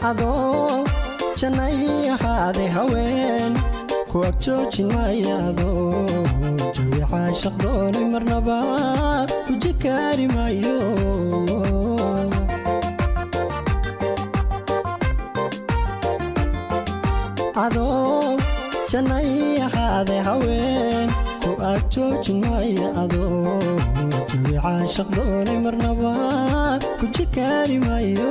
Adoo jannay ahaaday haween ku ag joojin maayo, adoo jawi caashaq doonay marnaba ku jikaari maayo. Adoo jannay ahaaday haween ku ag joojin maayo, adoo jawi caashaq doonay marnaba ku jikaari maayo.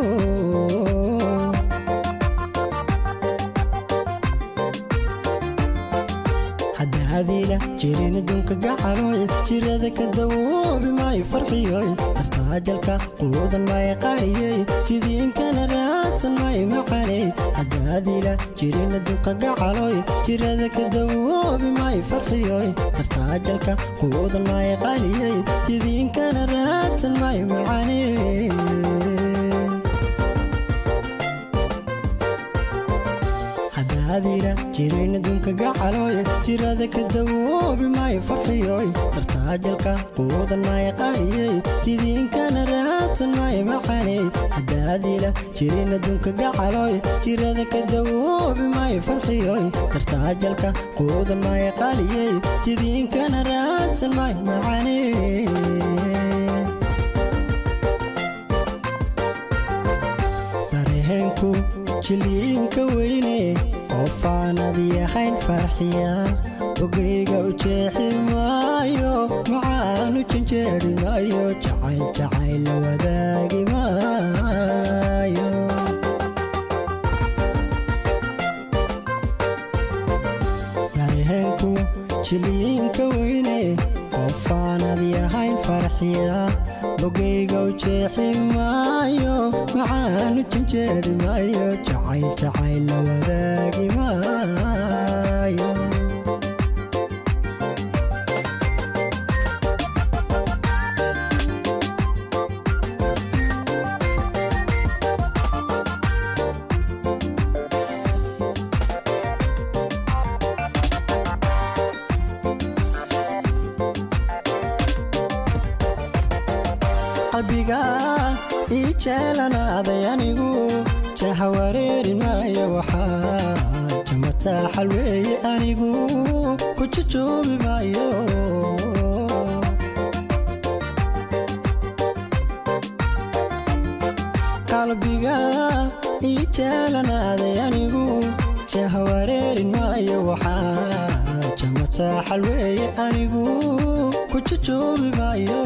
Haddaadiila jirin adduunka gacaloy, jirada ka dawoobi maayo farxiyoy, dartaajalka quudan maayo qariyey, jidiinkana raadsan maayo macaney. Haddaadiila jirin adduunka gacaloy, jirada ka dawoobi maayo farxiyoy, dartaajalka quudan maayo qariyey, jidiinkana raadsan maayo macaney. Haddaadiila jirin adduunka gacaloy, jirada ka dawoobi maayo farxiyoy, dartaajalka quudan maayo qariyey, jidiinkana raadsan maayo macaney. Haddaadiila jirin adduunka gacaloy, jirada ka dawoobi maayo farxiyoy, dartaajalka quudan maayo qariyey, jidiinkana raadsan maayo macaney. Dareenku jiliinka weyne, qofaanad yahayn farxiya, bogayga u jeexi maayo, macaanu janjeeri maayo, jacayl jacayl la wadaagi maayo. Dareenku jiliinka weyne, qofaanad yahayn farxiya, bogayga u jeexi maayo, macaanu janjeeri maayo, jacayl jacayl la wadaagi maayo. Qalbiga ii jeelanaaday anigu jaha wareeri maayo, waxaa jamataaxal weeye anigu ku jujuubi maayo. Qalbiga ii jeelanaaday anigu jaha wareerin maayo, waxaa jamataaxal weeye anigu ku jujuubi maayo.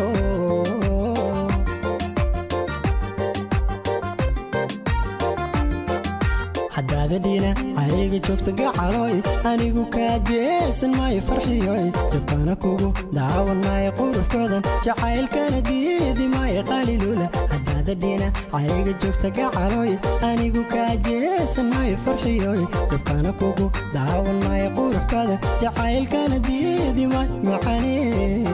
Haddaada dhina cayga joogta gacaloy, anigu kaa jeesan maayo farxiyoy, jabkana kugu daawan maayo qurux badan, jacaylkana diidi maayo qalilula. Haddaada dhina cayga joogta gacaloy, anigu kaa jeesan maayo farxiyoy, jabkana kugu daawan maayo qurux badan, jacaylkana diidi maayo macaney.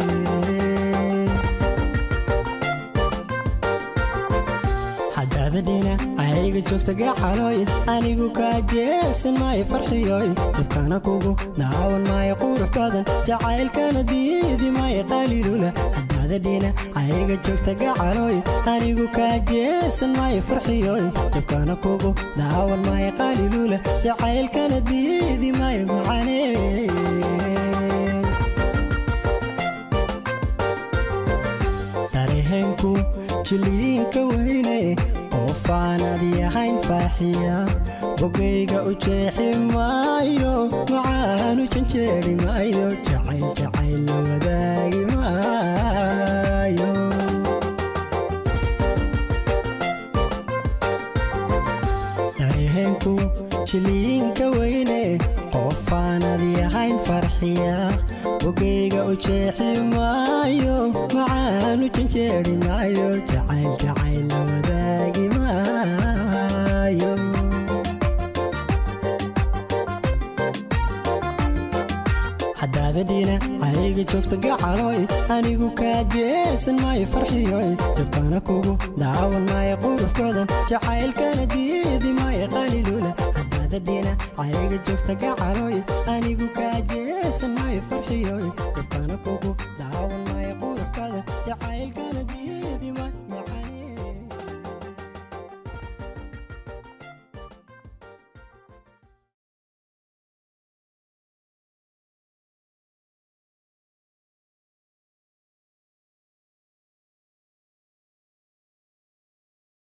Haddaada dhina cayga joogta gacaloy, anigu kaa jeesan maayo farxiyoy, jabkana kugu daawan maayo qurux badan, jacaylkana diidi maayo qalilula. Haddaada dhina cayga joogta gacaloy, anigu kaa jeesan maayo farxiyoy, jabkana kugu daawan maayo qalilula, jacaylkana diidi maayo macaney. Dareenku jiliinka weyne, qofaanad yahayn farxiya, bogayga u jeexi maayo, macaanu janjeeri maayo, jacayl jacayl la wadaagi maayo. Dareenku jiliinka weyne, qofaanad yahayn farxiya, bogayga u jeexi maayo, macaanu janjeeri maayo, jacayl jacayl la wadaagi maayo. Haddaada dhina cayga joogta gacaloy, anigu kaa jeesan maayo farxiyoy, jabkana kugu daawan maayo qurux badan, jacaylkana diidi maayo qalilula. Haddaada dhina cayga joogta gacaloy, anigu kaa jeesan maayo farxiyoy, jabkana kugu daawan maayo qurux badan, jacaylkana diidi maayo.